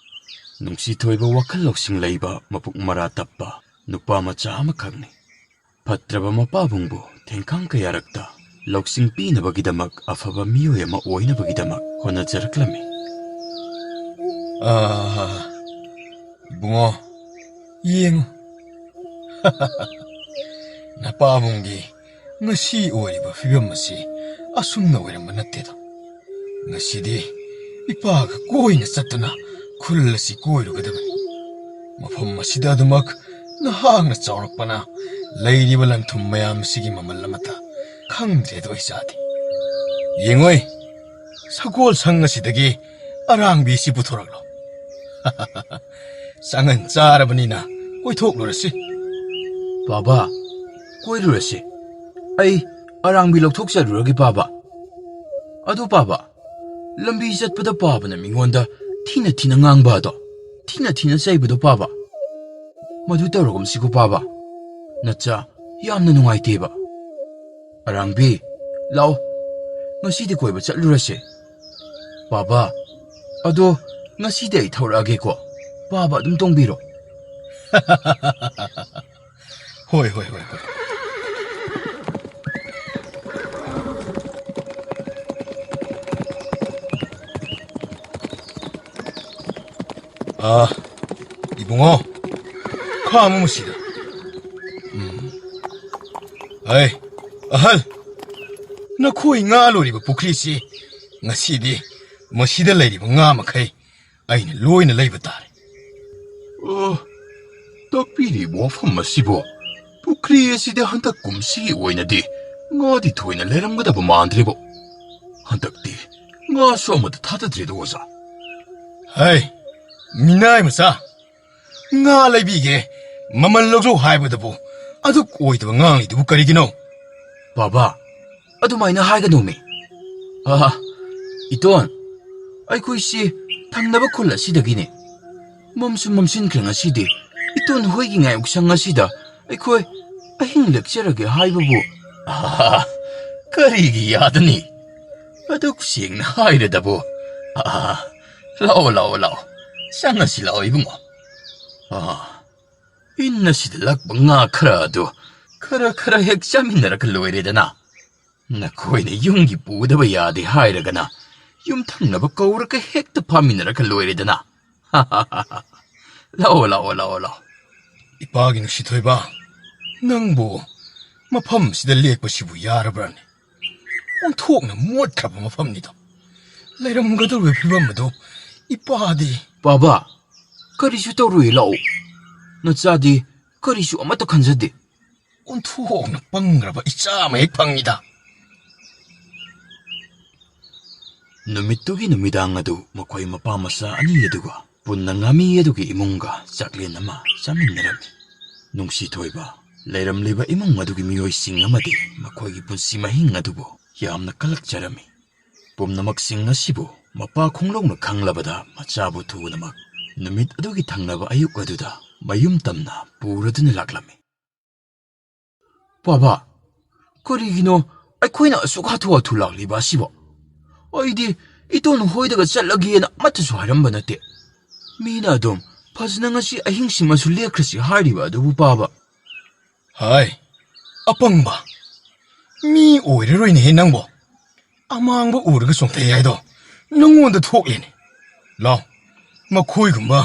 ꯅꯨꯡꯁꯤ ꯊꯣꯏꯕ ꯋꯥꯈꯜ ꯂꯧꯁꯤꯡ ꯂꯩꯕ, ꯃꯄꯨꯛ ꯃꯔꯥ ꯇꯞꯄ ꯅꯨꯄꯥ ꯃꯆꯥ ꯑꯃꯈꯛꯅꯤ꯫ ꯐꯠꯇ꯭ꯔꯕ ꯃꯄꯥꯕꯨꯡꯕꯨ ꯊꯦꯡꯈꯥꯡ ꯀꯌꯥꯔꯛꯇ ꯂꯧꯁꯤꯡ ꯄꯤꯅꯕꯒꯤꯗꯃꯛ, ꯑꯐꯕ ꯃꯤꯑꯣꯏ ꯑꯃ ꯑꯣꯏꯅꯕꯒꯤꯗꯃꯛ ꯍꯣꯠꯅꯖꯔꯛꯂꯝꯃꯤ꯫ ꯑꯥ, ꯏꯕꯨꯡꯉꯣ, ꯌꯦꯡꯉꯨ꯫ ꯅꯄꯥꯕꯨꯡꯒꯤ ꯉꯁꯤ ꯑꯣꯏꯔꯤꯕ ꯐꯤꯕꯝ ꯑꯁꯤ ꯑꯁꯨꯝꯅ ꯑꯣꯏꯔꯝꯕ ꯅꯠꯇꯦꯗꯣ꯫ ꯉꯁꯤꯗꯤ ꯏꯄꯥꯒ ꯀꯣꯏꯅ ꯆꯠꯇꯨꯅ ꯈꯨꯜ ꯑꯁꯤ ꯀꯣꯏꯔꯨꯒꯗꯕꯅꯤ꯫ ꯃꯐꯝ ꯑꯁꯤꯗ ꯑꯗꯨꯃꯛ ꯅꯍꯥꯛꯅ ꯆꯥꯎꯔꯛꯄꯅ ꯂꯩꯔꯤꯕ ꯂꯟ ꯊꯨꯝ ꯃꯌꯥꯝ ꯑꯁꯤꯒꯤ ꯃꯃꯜ ꯑꯃꯠꯇ ꯈꯪꯗ꯭ꯔꯦꯗꯣ, ꯏꯆꯥꯗꯤ꯫ ꯌꯦꯡꯉꯣꯏ, ꯁꯒꯣꯜ ꯁꯪ ꯑꯁꯤꯗꯒꯤ ꯑꯔꯥꯡꯕꯤ ꯑꯁꯤ ꯄꯨꯊꯣꯔꯛꯂꯣ꯫ ꯆꯥꯉꯟ ꯆꯥꯔꯕꯅꯤꯅ ꯀꯣꯏꯊꯣꯛꯂꯨꯔꯁꯤ꯫ ꯄꯥꯕ, ꯀꯣꯏꯔꯨꯔꯁꯤ꯫ ꯑꯩ ꯑꯔꯥꯡꯕꯤ ꯂꯧꯊꯣꯛꯆꯔꯨꯔꯒꯦ, ꯄꯥꯕ꯫ ꯑꯗꯨ, ꯄꯥꯕ, ꯂꯝꯕꯤ ꯆꯠꯄꯗ ꯄꯥꯕꯅ ꯃꯤꯉꯣꯟꯗ ꯊꯤꯅ ꯊꯤꯅ ꯉꯥꯡꯕ ꯑꯗꯣ, ꯊꯤꯅ ꯊꯤꯅ ꯆꯩꯕꯗꯣ, ꯄꯥꯕ, ꯃꯗꯨ ꯇꯧꯔꯒꯨꯝꯁꯤꯀꯣ, ꯄꯥꯕ꯫ ꯅꯆꯥ, ꯌꯥꯝꯅ ꯅꯨꯡꯉꯥꯏꯇꯦꯕ꯫ ꯑꯔꯥꯡꯕꯤ, ꯂꯥꯛꯑꯣ, ꯉꯁꯤꯗꯤ ꯀꯣꯏꯕ ꯆꯠꯂꯨꯔꯁꯦ꯫ ꯄꯥꯕ, ꯑꯗꯣ ꯉꯁꯤꯗꯤ ꯑꯩ ꯊꯧꯔꯛꯑꯒꯦꯀꯣ, ꯄꯥꯕ ꯑꯗꯨꯝ ꯇꯣꯡꯕꯤꯔꯣ꯫ ꯍꯣꯏ, ꯍꯣꯏ, ꯍꯣꯏ, ꯍꯣꯏ꯫ ꯑꯥ, ꯏꯕꯨꯡꯉꯣ, ꯈꯥꯝꯃꯨ ꯃꯁꯤꯗ꯫ ꯎꯝ꯫ ꯑꯩ, ꯑꯍꯜ, ꯅꯈꯣꯏ ꯉꯥ ꯂꯣꯏꯔꯤꯕ ꯄꯨꯈ꯭ꯔꯤꯁꯤ ꯉꯁꯤꯗꯤ ꯃꯁꯤꯗ ꯂꯩꯔꯤꯕ ꯉꯥ ꯃꯈꯩ ꯑꯩꯅ ꯂꯣꯏꯅ ꯂꯩꯕ ꯇꯥꯔꯦ꯫ ꯑꯣ, ꯇꯥꯛꯄꯤꯔꯤꯕ ꯋꯥꯐꯝ ꯑꯁꯤꯕꯨ ꯄꯨꯈ꯭ꯔꯤ ꯑꯁꯤꯗ ꯍꯟꯗꯛ ꯀꯨꯝꯁꯤꯒꯤ ꯑꯣꯏꯅꯗꯤ ꯉꯥꯗꯤ ꯊꯣꯏꯅ ꯂꯩꯔꯝꯒꯗꯕ ꯃꯥꯟꯗ꯭ꯔꯦꯕꯣ꯫ ꯍꯟꯗꯛꯇꯤ ꯉꯥꯁꯨ ꯑꯃꯠꯇ ꯊꯥꯗꯗ꯭ꯔꯦꯗ, ꯑꯣꯖꯥ꯫ ꯍꯩ, ꯃꯤꯅꯥꯏ ꯃꯆꯥ, ꯉꯥ ꯂꯩꯕꯤꯒꯦ, ꯃꯃꯜ ꯂꯧꯖꯧ ꯍꯥꯏꯕꯗꯕꯨ ꯑꯗꯨꯛ ꯑꯣꯏꯗꯕ ꯉꯥꯡꯂꯤꯗꯨꯕꯨ ꯀꯔꯤꯒꯤꯅꯣ? ꯕꯥꯕꯥ, ꯑꯗꯨꯃꯥꯏꯅ ꯍꯥꯏꯒꯅꯨꯃꯤ꯫ ꯑꯍꯥ, ꯏꯇꯣꯟ, ꯑꯩꯈꯣꯏꯁꯤ ꯊꯪꯅꯕ ꯈꯨꯜ ꯑꯁꯤꯗꯒꯤꯅꯤ꯫ ꯃꯝꯁꯨ ꯃꯝꯁꯤꯟꯈ꯭ꯔꯦ ꯉꯁꯤꯗꯤ꯫ ꯏꯇꯣꯟ ꯍꯣꯏꯒꯤ ꯉꯥꯌꯣꯛꯁꯪ ꯑꯁꯤꯗ ꯑꯩꯈꯣꯏ ꯑꯍꯤꯡ ꯂꯦꯛꯆꯔꯒꯦ ꯍꯥꯏꯕꯕꯨ꯫ ꯑꯍꯥ, ꯀꯔꯤꯒꯤ ꯌꯥꯗꯅꯤ? ꯑꯗꯨꯛ ꯁꯦꯡꯅ ꯍꯥꯏꯔꯗꯕꯨ꯫ ꯑꯍꯥ, ꯂꯥꯛꯑꯣ, ꯂꯥꯛꯑꯣ, ꯂꯥꯛꯑꯣ꯫ ꯆꯪꯉꯁꯤ ꯂꯥꯛꯑꯣ, ꯏꯕꯨꯡꯉꯣ꯫ ꯑꯍꯥ, ꯏꯟ ꯑꯁꯤꯗ ꯂꯥꯛꯄ ꯉꯥ ꯈꯔ ꯑꯗꯨ ꯈꯔ ꯈꯔ ꯍꯦꯛ ꯆꯥꯃꯤꯟꯅꯔꯒ ꯂꯣꯏꯔꯦꯗꯅ꯫ ꯅꯈꯣꯏꯅ ꯌꯨꯝꯒꯤ ꯄꯨꯗꯕ ꯌꯥꯗꯦ ꯍꯥꯏꯔꯒꯅ ꯌꯨꯝꯊꯪꯅꯕ ꯀꯧꯔꯒ ꯍꯦꯛꯇ ꯐꯥꯃꯤꯟꯅꯔꯒ ꯂꯣꯏꯔꯦꯗꯅ꯫ ꯂꯥꯛꯑꯣ, ꯂꯥꯛꯑꯣ, ꯂꯥꯛꯑꯣ, ꯂꯥꯛꯑꯣ꯫ ꯏꯄꯥꯒꯤ ꯅꯨꯡꯁꯤꯊꯣꯏꯕ, ꯅꯪꯕꯨ ꯃꯐꯝꯁꯤꯗ ꯂꯦꯛꯄꯁꯤꯕꯨ ꯌꯥꯔꯕ꯭ꯔꯅꯦ? ꯑꯣꯟꯊꯣꯛꯅ ꯃꯣꯠꯈ꯭ꯔꯕ ꯃꯐꯝꯅꯤꯗꯣ꯫ ꯂꯩꯔꯝꯒꯗꯧꯔꯤꯕ ꯐꯤꯕꯝ ꯑꯗꯨ ꯏꯄꯥꯗꯤ꯫ ꯄꯥꯕ, ꯀꯔꯤꯁꯨ ꯇꯧꯔꯣꯏ, ꯂꯥꯛꯑꯣ꯫ ꯅꯆꯥꯗꯤ ꯀꯔꯤꯁꯨ ꯑꯃꯠꯇ ꯈꯟꯖꯗꯦ꯫ ꯑꯣꯟꯊꯣꯛꯅ ꯄꯪꯈ꯭ꯔꯕ ꯏꯆꯥ ꯑꯃ ꯍꯦꯛ ꯐꯪꯉꯤꯗ꯫ ꯅꯨꯃꯤꯠꯇꯨꯒꯤ ꯅꯨꯃꯤꯗꯥꯡ ꯑꯗꯨ ꯃꯈꯣꯏ ꯃꯄꯥ ꯃꯆꯥ ꯑꯅꯤ ꯑꯗꯨꯒ ꯄꯨꯟꯅ ꯉꯥꯃꯤ ꯑꯗꯨꯒꯤ ꯏꯃꯨꯡꯒ ꯆꯥꯛꯂꯦꯟ ꯑꯃ ꯆꯥꯃꯤꯟꯅꯔꯝꯃꯤ꯫ ꯅꯨꯡꯁꯤꯊꯣꯏꯕ ꯂꯩꯔꯝꯂꯤꯕ ꯏꯃꯨꯡ ꯑꯗꯨꯒꯤ ꯃꯤꯑꯣꯏꯁꯤꯡ ꯑꯃꯗꯤ ꯃꯈꯣꯏꯒꯤ ꯄꯨꯟꯁꯤ ꯃꯍꯤꯡ ꯑꯗꯨꯕꯨ ꯌꯥꯝꯅ ꯀꯂꯛꯆꯔꯝꯃꯤ꯫ ꯄꯨꯝꯅꯃꯛꯁꯤꯡ ꯑꯁꯤꯕꯨ ꯃꯄꯥ ꯈꯣꯡꯂꯧꯅ ꯈꯪꯂꯕꯗ ꯃꯆꯥꯕꯨ ꯊꯨꯅꯃꯛ ꯅꯨꯃꯤꯠ ꯑꯗꯨꯒꯤ ꯊꯪꯅꯕ ꯑꯌꯨꯛ ꯑꯗꯨꯗ ꯃꯌꯨꯝ ꯇꯝꯅ ꯄꯨꯔꯗꯨꯅ ꯂꯥꯛꯂꯝꯃꯤ꯫ "ꯄꯥꯕꯥ, ꯀꯔꯤꯒꯤꯅꯣ ꯑꯩꯈꯣꯏꯅ ꯑꯁꯨꯛ ꯍꯥꯊꯨ ꯍꯥꯊꯨ ꯂꯥꯛꯂꯤꯕ ꯑꯁꯤꯕꯣ? ꯑꯩꯗꯤ ꯏꯇꯣꯟ ꯍꯣꯏꯗꯒ ꯆꯠꯂꯒꯦꯅ ꯑꯃꯠꯇꯁꯨ ꯍꯥꯏꯔꯝꯕ ꯅꯠꯇꯦ꯫ ꯃꯤꯅ ꯑꯗꯨꯝ ꯐꯖꯅ ꯉꯁꯤ ꯑꯍꯤꯡꯁꯤꯃꯁꯨ ꯂꯦꯛꯈ꯭ꯔꯁꯤ ꯍꯥꯏꯔꯤꯕ ꯑꯗꯨꯕꯨ ꯄꯥꯕꯥ꯫" "ꯍꯥꯏ, ꯑꯄꯪꯕ, ꯃꯤ ꯑꯣꯏꯔꯔꯣꯏꯅꯦꯍꯦ ꯅꯪꯕꯣ꯫ ꯑꯃꯥꯡꯕ ꯎꯔꯒ ꯆꯣꯡꯊꯩ ꯍꯥꯏꯗꯣ ꯅꯪꯉꯣꯟꯗ ꯊꯣꯛꯂꯦꯅꯦ꯫ ꯂꯥꯎ, ꯃꯈꯣꯏꯒꯨꯝꯕ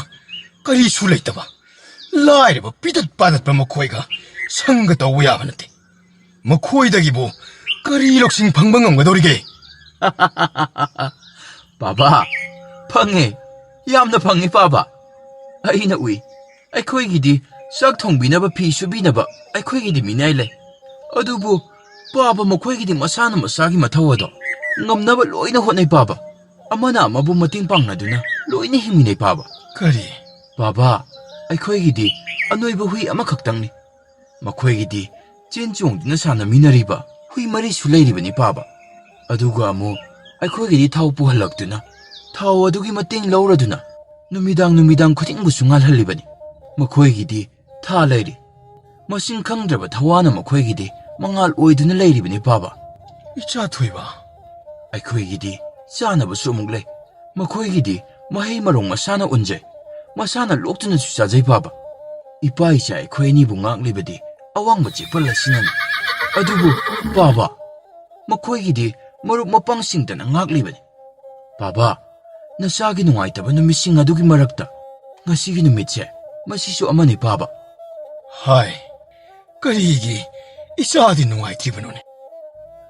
ꯀꯔꯤꯁꯨ ꯂꯩꯇꯕ, ꯂꯥꯏꯔꯕ ꯄꯤꯇꯠ ꯄꯥꯇꯠꯄ ꯃꯈꯣꯏꯒ ꯁꯪꯒ ꯇꯧꯕ ꯌꯥꯕ ꯅꯠꯇꯦ꯫ ꯃꯈꯣꯏꯗꯒꯤꯕꯨ ꯀꯔꯤ ꯂꯧꯁꯤꯡ ꯐꯪꯕ ꯉꯝꯒꯗꯧꯔꯤꯒꯦ?" "ꯄꯥꯕꯥ, ꯐꯪꯉꯦ, ꯌꯥꯝꯅ ꯐꯪꯉꯦ ꯄꯥꯕꯥ꯫ ꯑꯩꯅ ꯎꯏ, ꯑꯩꯈꯣꯏꯒꯤꯗꯤ ꯆꯥꯛ ꯊꯣꯡꯕꯤꯅꯕ, ꯐꯤ ꯁꯨꯕꯤꯅꯕ ꯑꯩꯈꯣꯏꯒꯤꯗꯤ ꯃꯤꯅꯥꯏ ꯂꯩ꯫ ꯑꯗꯨꯕꯨ ꯄꯥꯕ ꯃꯈꯣꯏꯒꯤꯗꯤ ꯃꯁꯥꯅ ꯃꯁꯥꯒꯤ ꯃꯊꯧ ꯑꯗꯣ ꯉꯝꯅꯕ ꯂꯣꯏꯅ ꯍꯣꯠꯅꯩ ꯄꯥꯕ꯫ ꯑꯃꯅ ꯑꯃꯕꯨ ꯃꯇꯦꯡ ꯄꯥꯡꯅꯗꯨꯅ ꯂꯣꯏꯅ ꯍꯤꯡꯃꯤꯟꯅꯩ ꯄꯥꯕ꯫" "ꯀꯔꯤ?" "ꯄꯥꯕ, ꯑꯩꯈꯣꯏꯒꯤꯗꯤ ꯑꯅꯣꯏꯕ ꯍꯨꯏ ꯑꯃꯈꯛꯇꯪꯅꯤ꯫ ꯃꯈꯣꯏꯒꯤꯗꯤ ꯆꯦꯟ ꯆꯣꯡꯗꯨꯅ ꯁꯥꯟꯅꯃꯤꯟꯅꯔꯤꯕ ꯍꯨꯏ ꯃꯔꯤꯁꯨ ꯂꯩꯔꯤꯕꯅꯤ ꯄꯥꯕ꯫ ꯑꯗꯨꯒ ꯑꯃꯨꯛ ꯑꯩꯈꯣꯏꯒꯤꯗꯤ ꯊꯥꯎ ꯄꯨꯍꯜꯂꯛꯇꯨꯅ ꯊꯥꯎ ꯑꯗꯨꯒꯤ ꯃꯇꯦꯡ ꯂꯧꯔꯗꯨꯅ ꯅꯨꯃꯤꯗꯥꯡ ꯅꯨꯃꯤꯗꯥꯡ ꯈꯨꯗꯤꯡꯕꯨꯁꯨ ꯉꯥꯜꯍꯜꯂꯤꯕꯅꯤ꯫ ꯃꯈꯣꯏꯒꯤꯗꯤ ꯊꯥ ꯂꯩꯔꯤ꯫ ꯃꯁꯤꯡ ꯈꯪꯗ꯭ꯔꯕ ꯊꯋꯥꯅ ꯃꯈꯣꯏꯒꯤꯗꯤ ꯃꯉꯥꯜ ꯑꯣꯏꯗꯨꯅ ꯂꯩꯔꯤꯕꯅꯤ ꯄꯥꯕ꯫" "ꯏꯆꯥ ꯊꯣꯏꯕ, ꯑꯩꯈꯣꯏꯒꯤꯗꯤ ꯆꯥꯅꯕꯁꯨ ꯑꯃꯨꯛ ꯂꯩ꯫ ꯃꯈꯣꯏꯒꯤꯗꯤ ꯃꯍꯩ ꯃꯔꯣꯡ ꯃꯁꯥꯅ ꯎꯟꯖꯩ, ꯃꯁꯥꯅ ꯂꯣꯛꯇꯨꯅꯁꯨ ꯆꯥꯖꯩ ꯄꯥꯕ꯫ ꯏꯄꯥ ꯏꯆꯥ ꯑꯩꯈꯣꯏ ꯑꯅꯤꯕꯨ ꯉꯥꯛꯂꯤꯕꯗꯤ ꯑꯋꯥꯡꯕ ꯆꯦꯛꯄꯜ ꯑꯁꯤꯅꯅꯤ꯫ ꯑꯗꯨꯕꯨ ꯄꯥꯕ, ꯃꯈꯣꯏꯒꯤꯗꯤ ꯃꯔꯨꯞ ꯃꯄꯥꯡꯁꯤꯡꯇꯅ ꯉꯥꯛꯂꯤꯕꯅꯤ꯫ ꯄꯥꯕ, ꯅꯆꯥꯒꯤ ꯅꯨꯡꯉꯥꯏꯇꯕ ꯅꯨꯃꯤꯠꯁꯤꯡ ꯑꯗꯨꯒꯤ ꯃꯔꯛꯇ ꯉꯁꯤꯒꯤ ꯅꯨꯃꯤꯠꯁꯦ, ꯃꯁꯤꯁꯨ ꯑꯃꯅꯤ ꯄꯥꯕ꯫" "ꯍꯥꯏ, ꯀꯔꯤꯒꯤ ꯏꯆꯥꯗꯤ ꯅꯨꯡꯉꯥꯏꯇ꯭ꯔꯤꯕꯅꯣꯅꯦ?"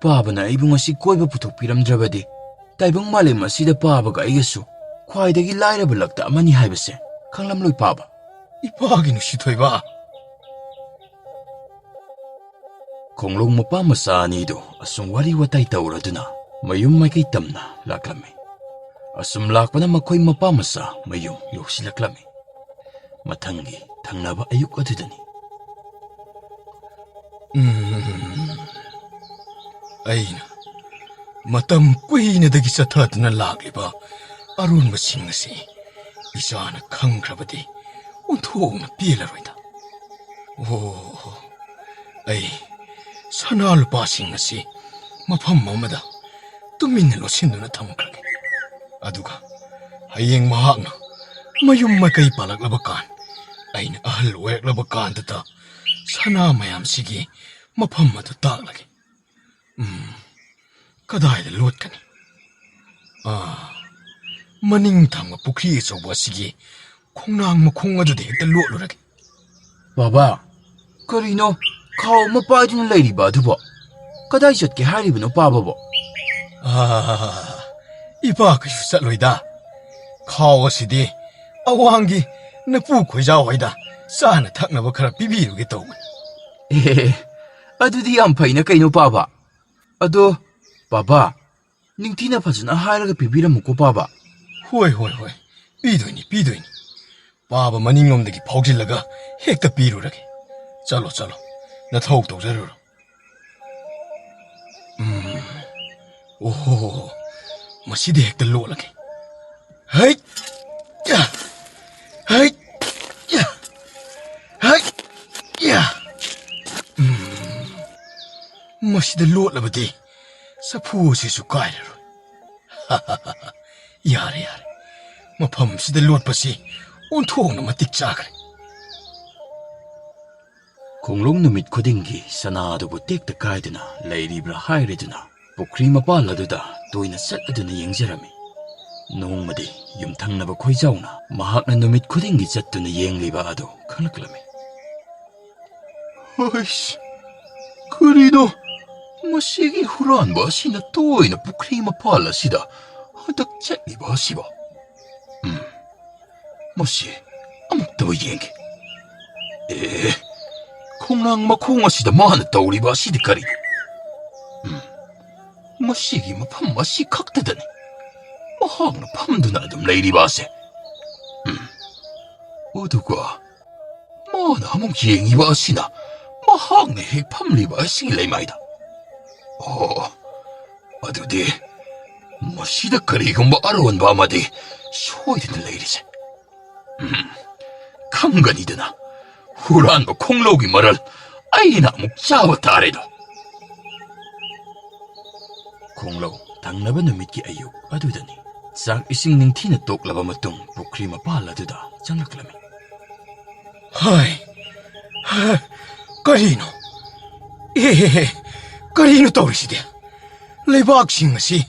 "ꯄꯥꯕꯅ ꯑꯩꯕꯨ ꯉꯁꯤ ꯀꯣꯏꯕ ꯄꯨꯊꯣꯛꯄꯤꯔꯝꯗ꯭ꯔꯕꯗꯤ ꯇꯥꯏꯕꯪ ꯃꯥꯂꯦꯝ ꯑꯁꯤꯗ ꯄꯥꯕꯒ ꯑꯩꯒꯁꯨ ꯈ꯭ꯋꯥꯏꯗꯒꯤ ꯂꯥꯏꯔꯕ ꯂꯛꯇ ꯑꯃꯅꯤ ꯍꯥꯏꯕꯁꯦ ꯈꯪꯂꯝꯂꯣꯏ ꯄꯥꯕ꯫" "ꯏꯄꯥꯒꯤ ꯅꯨꯡꯁꯤꯊꯣꯏꯕ!" ꯈꯣꯡꯂꯣꯡ ꯃꯄꯥ ꯃꯆꯥ ꯑꯅꯤꯗꯨ ꯑꯁꯨꯝ ꯋꯥꯔꯤ ꯋꯥꯇꯥꯏ ꯇꯧꯔꯗꯨꯅ ꯃꯌꯨꯝ ꯃꯥꯏꯀꯩ ꯇꯝꯅ ꯂꯥꯛꯂꯝꯃꯤ꯫ ꯑꯁꯨꯝ ꯂꯥꯛꯄꯅ ꯃꯈꯣꯏ ꯃꯄꯥ ꯃꯆꯥ ꯃꯌꯨꯝ ꯌꯧꯁꯤꯜꯂꯛꯂꯝꯃꯤ꯫ ꯃꯊꯪꯒꯤ ꯊꯪꯅꯕ ꯑꯌꯨꯛ ꯑꯗꯨꯗꯅꯤ꯫ ꯎꯝ, ꯑꯩꯅ ꯃꯇꯝ ꯀꯨꯏꯅꯗꯒꯤ ꯆꯠꯊꯗꯨꯅ ꯂꯥꯛꯂꯤꯕ ꯑꯔꯣꯟꯕꯁꯤꯡ ꯑꯁꯤ ꯏꯆꯥꯅ ꯈꯪꯈ꯭ꯔꯕꯗꯤ ꯑꯣꯟꯊꯣꯛꯅ ꯄꯦꯜꯂꯔꯣꯏꯗ꯫ ꯑꯣ, ꯑꯩ ꯁꯅꯥ ꯂꯨꯄꯥꯁꯤꯡ ꯑꯁꯤ ꯃꯐꯝ ꯑꯃꯗ ꯇꯨꯃꯤꯟꯅ ꯂꯣꯠꯁꯤꯟꯗꯨꯅ ꯊꯝꯈ꯭ꯔꯒꯦ꯫ ꯑꯗꯨꯒ ꯍꯌꯦꯡ ꯃꯍꯥꯛꯅ ꯃꯌꯨꯝ ꯃꯀꯩ ꯄꯥꯜꯂꯛꯂꯕ ꯀꯥꯟ, ꯑꯩꯅ ꯑꯍꯜ ꯑꯣꯏꯔꯛꯂꯕ ꯀꯥꯟꯗꯇ ꯁꯅꯥ ꯃꯌꯥꯝꯁꯤꯒꯤ ꯃꯐꯝ ꯑꯗꯨ ꯇꯥꯛꯂꯒꯦ꯫ ꯎꯝ, ꯀꯗꯥꯏꯗ ꯂꯣꯠꯀꯅꯤ? ꯑꯥ, ꯃꯅꯤꯡ ꯊꯪꯕ ꯄꯨꯈ꯭ꯔꯤ ꯑꯆꯧꯕ ꯑꯁꯤꯒꯤ ꯈꯣꯡꯅꯥꯡ ꯃꯈꯣꯡ ꯑꯗꯨꯗ ꯍꯦꯛꯇ ꯂꯣꯠꯂꯨꯔꯒꯦ꯫ ꯕꯥꯕꯥ, ꯀꯔꯤꯅꯣ ꯈꯥꯎ ꯑꯃ ꯄꯥꯏꯗꯨꯅ ꯂꯩꯔꯤꯕ ꯑꯗꯨꯕꯣ? ꯀꯗꯥꯏ ꯆꯠꯀꯦ ꯍꯥꯏꯔꯤꯕꯅꯣ ꯄꯥꯕꯕꯣ? ꯑꯥ, ꯏꯄꯥ ꯀꯩꯁꯨ ꯆꯠꯂꯣꯏꯗ꯫ ꯈꯥꯎ ꯑꯁꯤꯗꯤ ꯑꯋꯥꯡꯒꯤ ꯅꯄꯨ ꯈꯣꯏꯖꯥꯎ ꯍꯣꯏꯗ ꯆꯥꯅ ꯊꯛꯅꯕ ꯈꯔ ꯄꯤꯕꯤꯔꯨꯒꯦ ꯇꯧꯕꯅꯤ꯫ ꯑꯦ, ꯑꯗꯨꯗꯤ ꯌꯥꯝ ꯐꯩꯅ ꯀꯩꯅꯣ ꯄꯥꯕ꯫ ꯑꯗꯣ, ꯄꯥꯕ, ꯅꯤꯡꯊꯤꯅ ꯐꯖꯅ ꯍꯥꯏꯔꯒ ꯄꯤꯕꯤꯔꯝꯃꯨꯀꯣ ꯄꯥꯕ꯫ ꯍꯣꯏ, ꯍꯣꯏ, ꯍꯣꯏ, ꯄꯤꯗꯣꯏꯅꯤ, ꯄꯤꯗꯣꯏꯅꯤ꯫ ꯄꯥꯕ ꯃꯅꯤꯡꯂꯣꯝꯗꯒꯤ ꯐꯥꯎꯖꯤꯜꯂꯒ ꯍꯦꯛꯇ ꯄꯤꯔꯨꯔꯒꯦ꯫ ꯆꯠꯂꯣ, ꯆꯠꯂꯣ, ꯅꯊꯧ ꯇꯧꯖꯔꯨꯔꯣ꯫ ꯎꯝ, ꯑꯣꯍꯣ, ꯃꯁꯤꯗꯤ ꯍꯦꯛꯇ ꯂꯣꯠꯂꯒꯦ꯫ ꯍꯩꯠ! ꯌꯥ! ꯍꯩꯠ! ꯌꯥ! ꯍꯩꯠ! ꯌꯥ! ꯎꯝ, ꯃꯁꯤꯗ ꯂꯣꯠꯂꯕꯗꯤ ꯆꯐꯨ ꯑꯁꯤꯁꯨ ꯀꯥꯏꯔꯔꯣꯏ꯫ ꯌꯥꯔꯦ, ꯌꯥꯔꯦ꯫ ꯃꯐꯝꯁꯤꯗ ꯂꯣꯠꯄꯁꯤ ꯑꯣꯟꯊꯣꯛꯅ ꯃꯇꯤꯛ ꯆꯥꯈ꯭ꯔꯦ꯫ ꯈꯣꯡꯂꯣꯡ ꯅꯨꯃꯤꯠ ꯈꯨꯗꯤꯡꯒꯤ ꯁꯅꯥ ꯑꯗꯨꯕꯨ ꯇꯦꯛꯇ ꯀꯥꯏꯗꯨꯅ ꯂꯩꯔꯤꯕ꯭ꯔꯥ ꯍꯥꯏꯔꯗꯨꯅ ꯄꯨꯈ꯭ꯔꯤ ꯃꯄꯥꯜ ꯑꯗꯨꯗ ꯇꯣꯏꯅ ꯆꯠꯂꯗꯨꯅ ꯌꯦꯡꯖꯔꯝꯃꯤ꯫ ꯅꯣꯡꯃꯗꯤ ꯌꯨꯝꯊꯪꯅꯕ ꯈꯣꯏꯖꯥꯎꯅ ꯃꯍꯥꯛꯅ ꯅꯨꯃꯤꯠ ꯈꯨꯗꯤꯡꯒꯤ ꯆꯠꯇꯨꯅ ꯌꯦꯡꯂꯤꯕ ꯑꯗꯨ ꯈꯪꯂꯛꯂꯝꯃꯤ꯫ ꯍꯩꯁ, ꯀꯔꯤꯅꯣ? ꯃꯁꯤꯒꯤ ꯍꯨꯔꯥꯟꯕ ꯑꯁꯤꯅ ꯇꯣꯏꯅ ꯄꯨꯈ꯭ꯔꯤ ꯃꯄꯥꯜ ꯑꯁꯤꯗ ꯍꯟꯗꯛ ꯆꯠꯂꯤꯕ ꯑꯁꯤꯕꯣ? ꯎꯝ, ꯃꯁꯤ ꯑꯃꯨꯛꯇꯕꯨ ꯌꯦꯡꯒꯦ꯫ ꯑꯦ, ꯈꯣꯡꯅꯥꯡ ꯃꯈꯣꯡ ꯑꯁꯤꯗ ꯃꯥꯅ ꯇꯧꯔꯤꯕ ꯑꯁꯤꯗꯤ ꯀꯔꯤꯅꯣ? ꯎꯝ, ꯃꯁꯤꯒꯤ ꯃꯐꯝ ꯑꯁꯤ ꯈꯛꯇꯗꯅꯤ꯫ ꯃꯍꯥꯛꯅ ꯐꯝꯗꯨꯅ ꯑꯗꯨꯝ ꯂꯩꯔꯤꯕ ꯑꯁꯦ꯫ ꯎꯝ꯫ ꯑꯗꯨꯒ ꯃꯥꯅ ꯑꯃꯨꯛ ꯌꯦꯡꯉꯤꯕ ꯑꯁꯤꯅ ꯃꯍꯥꯛꯅ ꯍꯦꯛ ꯐꯝꯂꯤꯕ ꯑꯁꯤꯒꯤ ꯂꯩꯃꯥꯏꯗ꯫ ꯑꯣ, ꯑꯗꯨꯗꯤ ꯃꯁꯤꯗ ꯀꯔꯤꯒꯨꯝꯕ ꯑꯔꯣꯟꯕ ꯑꯃꯗꯤ ꯁꯣꯏꯗꯅ ꯂꯩꯔꯤꯁꯦ꯫ ꯎꯝ, ꯈꯪꯒꯅꯤꯗꯅ, ꯍꯨꯔꯥꯟꯕ ꯈꯣꯡꯂꯧꯒꯤ ꯃꯔꯜ ꯑꯩꯅ ꯑꯃꯨꯛ ꯆꯥꯕ ꯇꯥꯔꯦꯗꯣ꯫ ꯈꯣꯡꯂꯧ ꯊꯪꯅꯕ ꯅꯨꯃꯤꯠꯀꯤ ꯑꯌꯨꯛ ꯑꯗꯨꯗꯅꯤ꯫ ꯆꯥꯛ ꯏꯁꯤꯡ ꯅꯤꯡꯊꯤꯅ ꯇꯣꯛꯂꯕ ꯃꯇꯨꯡ ꯄꯨꯈ꯭ꯔꯤ ꯃꯄꯥꯜ ꯑꯗꯨꯗ ꯆꯪꯂꯛꯂꯝꯃꯤ꯫ ꯍꯥꯏ, ꯍꯥꯏ, ꯀꯔꯤꯅꯣ? ꯑꯦ, ꯀꯔꯤꯅꯣ ꯇꯧꯔꯤꯁꯤꯗꯤ? ꯂꯩꯕꯥꯛꯁꯤꯡ ꯑꯁꯤ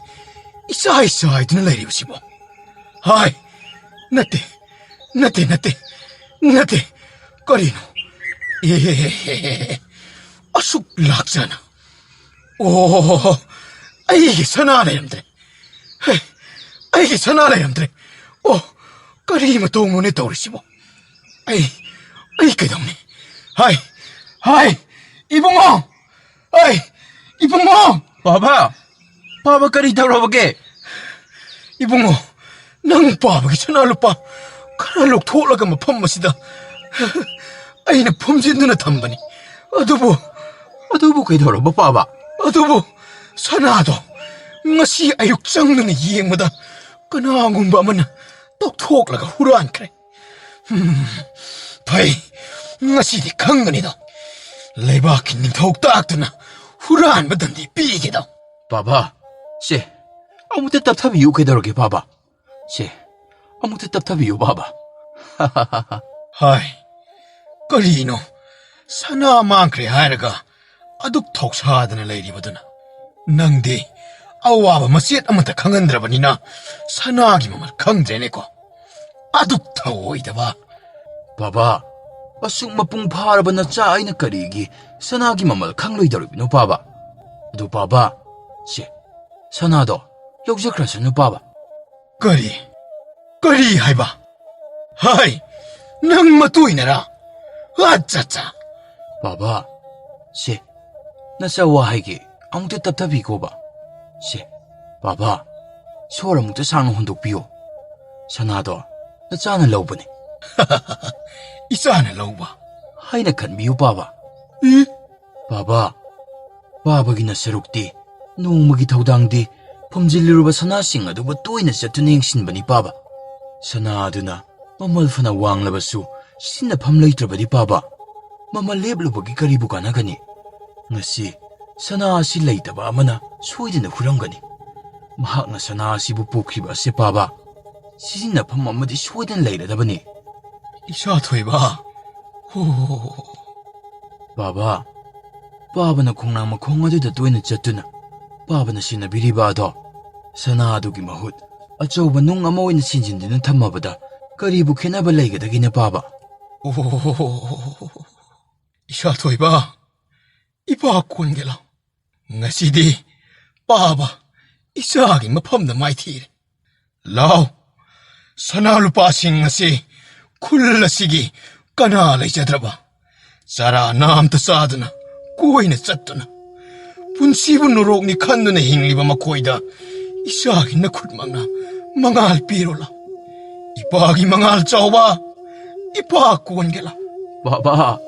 ꯏꯆꯥꯏ ꯆꯥꯏꯗꯨꯅ ꯂꯩꯔꯤꯕꯁꯤꯕꯣ? ꯍꯥꯏ, ꯅꯠꯇꯦ, ꯅꯠꯇꯦ, ꯅꯠꯇꯦ, ꯅꯠꯇꯦ꯫ ꯀꯔꯤꯅꯣ? ꯑꯦ, ꯑꯁꯨꯛ ꯂꯥꯛꯆꯅ꯫ ꯑꯣ, ꯑꯩꯒꯤ ꯁꯅꯥ ꯂꯩꯔꯝꯗ꯭ꯔꯦ꯫ ꯍꯦ, ꯑꯩꯒꯤ ꯁꯅꯥ ꯂꯩꯔꯝꯗ꯭ꯔꯦ꯫ ꯑꯣ, ꯀꯔꯤ ꯃꯇꯧꯅꯣꯅꯦ ꯇꯧꯔꯤꯁꯤꯕꯣ? ꯑꯩ, ꯑꯩ ꯀꯩꯗꯧꯅꯤ? ꯍꯥꯏ, ꯍꯥꯏ, ꯏꯕꯨꯡꯉꯣ! ꯍꯥꯏ, ꯏꯕꯨꯡꯉꯣ! ꯄꯥꯕ! ꯄꯥꯕ, ꯀꯔꯤ ꯇꯧꯔꯕꯒꯦ? ꯏꯕꯨꯡꯉꯣ, ꯅꯪ ꯄꯥꯕꯒꯤ ꯁꯅꯥ ꯂꯨꯄꯥ ꯈꯔ ꯂꯧꯊꯣꯛꯂꯒ ꯃꯐꯝ ꯑꯁꯤꯗ ꯑꯩꯅ ꯐꯨꯝꯖꯤꯟꯗꯨꯅ ꯊꯝꯕꯅꯤ꯫ ꯑꯗꯨꯕꯨ, ꯑꯗꯨꯕꯨ ꯀꯩꯗꯧꯔꯕ, ꯄꯥꯕ? ꯑꯗꯨꯕꯨ ꯁꯅꯥꯗꯣ ꯉꯁꯤ ꯑꯌꯨꯛ ꯆꯪꯗꯨꯅ ꯌꯦꯡꯕꯗ ꯀꯅꯥꯒꯨꯝꯕ ꯑꯃꯅ ꯇꯧꯊꯣꯛꯂꯒ ꯍꯨꯔꯥꯟꯈ꯭ꯔꯦ꯫ ꯍꯝ, ꯐꯩ, ꯉꯁꯤꯗꯤ ꯈꯪꯒꯅꯤꯗꯣ꯫ ꯂꯩꯕꯥꯛꯀꯤ ꯅꯤꯡꯊꯧ ꯇꯥꯛꯇꯨꯅ ꯍꯨꯔꯥꯟꯕ ꯗꯟꯗꯤ ꯄꯤꯒꯦꯗꯣ꯫ ꯄꯥꯕ, ꯁꯦ, ꯑꯃꯨꯛꯇ ꯇꯞꯊꯕꯤꯌꯨ, ꯀꯩꯗꯧꯔꯒꯦ, ꯄꯥꯕ? ꯁꯦ, ꯑꯃꯨꯛꯇ ꯇꯞꯊꯕꯤꯌꯨ, ꯄꯥꯕ꯫ ꯍꯥꯏ, ꯀꯔꯤꯅꯣ? ꯁꯅꯥ ꯃꯥꯡꯈ꯭ꯔꯦ ꯍꯥꯏꯔꯒ ꯑꯗꯨꯛ ꯊꯧꯁꯥꯗꯅ ꯂꯩꯔꯤꯕꯗꯨꯅ? ꯅꯪꯗꯤ ꯑꯋꯥꯕ ꯃꯆꯦꯠ ꯑꯃꯠꯇ ꯈꯪꯍꯟꯗ꯭ꯔꯕꯅꯤꯅ ꯁꯅꯥꯒꯤ ꯃꯃꯜ ꯈꯪꯗ꯭ꯔꯦꯅꯦꯀꯣ꯫ ꯑꯗꯨꯛ ꯊꯧꯑꯣꯏꯗꯕ꯫ ꯄꯥꯕ, ꯑꯁꯨꯛ ꯃꯄꯨꯡ ꯐꯥꯔꯕ ꯅꯆꯥ ꯑꯩꯅ ꯀꯔꯤꯒꯤ ꯁꯅꯥꯒꯤ ꯃꯃꯜ ꯈꯪꯂꯣꯏꯗꯧꯔꯤꯕꯅꯣ, ꯄꯥꯕ? ꯑꯗꯨ ꯄꯥꯕ, ꯁꯦ, ꯁꯅꯥꯗꯣ ꯂꯧꯖꯈ꯭ꯔꯁꯅꯨ, ꯄꯥꯕ꯫ ꯀꯔꯤ? ꯀꯔꯤ ꯍꯥꯏꯕ? ꯍꯥꯏ, ꯅꯪ ꯃꯇꯨꯏꯅꯔꯥ? ꯑꯠꯆꯥ, ꯑꯠꯆꯥ꯫ ꯕꯥꯕꯥ, ꯁꯦ, ꯅꯆꯥ ꯋꯥ ꯍꯥꯏꯒꯦ, ꯑꯃꯨꯛꯇ ꯇꯞꯊꯕꯤꯈꯣꯕ꯫ ꯁꯦ, ꯕꯥꯕꯥ, ꯁꯣꯔ ꯑꯃꯨꯛꯇ ꯁꯥꯡꯅ ꯍꯣꯟꯗꯣꯛꯄꯤꯌꯨ꯫ ꯁꯅꯥꯗꯣ ꯅꯆꯥꯅ ꯂꯧꯕꯅꯤ꯫" "ꯏꯆꯥꯅ ꯂꯧꯕ?" ꯍꯥꯏꯅ ꯈꯟꯕꯤꯌꯨ, ꯄꯥꯕ꯫ "ꯏ?" "ꯄꯥꯕ, ꯄꯥꯕꯒꯤ ꯅꯁꯔꯨꯛꯇꯤ ꯅꯣꯡꯃꯒꯤ ꯊꯧꯗꯥꯡꯗꯤ ꯐꯨꯝꯖꯤꯜꯂꯨꯔꯕ ꯁꯅꯥꯁꯤꯡ ꯑꯗꯨꯕꯨ ꯇꯣꯏꯅ ꯆꯠꯇꯨꯅ ꯌꯦꯡꯁꯤꯟꯕꯅꯤ, ꯄꯥꯕ꯫ ꯁꯅꯥ ꯑꯗꯨꯅ ꯃꯃꯜ ꯐꯅ ꯋꯥꯡꯂꯕꯁꯨ ꯁꯤꯖꯤꯟꯅꯐꯝ ꯂꯩꯇ꯭ꯔꯕꯗꯤ, ꯄꯥꯕ, ꯃꯃꯜ ꯂꯦꯞꯂꯨꯕꯒꯤ ꯀꯔꯤꯕꯨ ꯀꯥꯟꯅꯒꯅꯤ? ꯉꯁꯤ ꯁꯅꯥ ꯑꯁꯤ ꯂꯩꯇꯕ ꯑꯃꯅ ꯁꯣꯏꯗꯅ ꯍꯨꯔꯝꯒꯅꯤ꯫ ꯃꯍꯥꯛꯅ ꯁꯅꯥ ꯑꯁꯤꯕꯨ ꯄꯨꯈ꯭ꯔꯤꯕ ꯑꯁꯦ, ꯄꯥꯕ, ꯁꯤꯖꯤꯟꯅꯐꯝ ꯑꯃꯗꯤ ꯁꯣꯏꯗꯅ ꯂꯩꯔꯗꯕꯅꯤ꯫" "ꯏꯆꯥ ꯊꯣꯏꯕ, ꯍꯣ, ꯄꯥꯕ, ꯄꯥꯕꯅ ꯈꯣꯡꯅꯥꯡ ꯃꯈꯣꯡ ꯑꯗꯨꯗ ꯇꯣꯏꯅ ꯆꯠꯇꯨꯅ ꯄꯥꯕꯅ ꯁꯤꯟꯅꯕꯤꯔꯤꯕ ꯑꯗꯣ, ꯁꯅꯥ ꯑꯗꯨꯒꯤ ꯃꯍꯨꯠ ꯑꯆꯧꯕ ꯅꯨꯡ ꯑꯃ ꯑꯣꯏꯅ ꯁꯤꯟꯖꯤꯟꯗꯨꯅ ꯊꯝꯃꯕꯗ ꯀꯔꯤꯕꯨ ꯈꯦꯠꯅꯕ ꯂꯩꯒꯗꯒꯦꯅꯦ, ꯄꯥꯕ?" "ꯑꯣ, ꯏꯆꯥ ꯊꯣꯏꯕ, ꯏꯄꯥ ꯀꯣꯟꯒꯦ ꯂꯥꯎ꯫ ꯉꯁꯤꯗꯤ ꯄꯥꯕ ꯏꯆꯥꯒꯤ ꯃꯐꯝꯗ ꯃꯥꯏꯊꯤꯔꯦ꯫ ꯂꯥꯎ, ꯁꯅꯥ ꯂꯨꯄꯥꯁꯤꯡ ꯑꯁꯤ ꯈꯨꯜ ꯑꯁꯤꯒꯤ ꯀꯅꯥ ꯂꯩꯖꯗ꯭ꯔꯕ, ꯆꯔꯥ ꯅꯥꯝꯇ ꯆꯥꯗꯅ ꯀꯣꯏꯅ ꯆꯠꯇꯨꯅ ꯄꯨꯟꯁꯤꯕꯨ ꯅꯣꯔꯣꯛꯅꯤ ꯈꯟꯗꯨꯅ ꯍꯤꯡꯂꯤꯕ ꯃꯈꯣꯏꯗ ꯏꯆꯥꯒꯤ ꯅꯈꯨꯠꯃꯛꯅ ꯃꯉꯥꯜ ꯄꯤꯔꯣ ꯂꯥꯎ꯫ ꯏꯄꯥꯒꯤ ꯃꯉꯥꯜ ꯆꯥꯎꯕ, ꯏꯄꯥ ꯀꯣꯟꯒꯦ ꯂꯥꯎ꯫" "ꯕꯥꯕꯥ,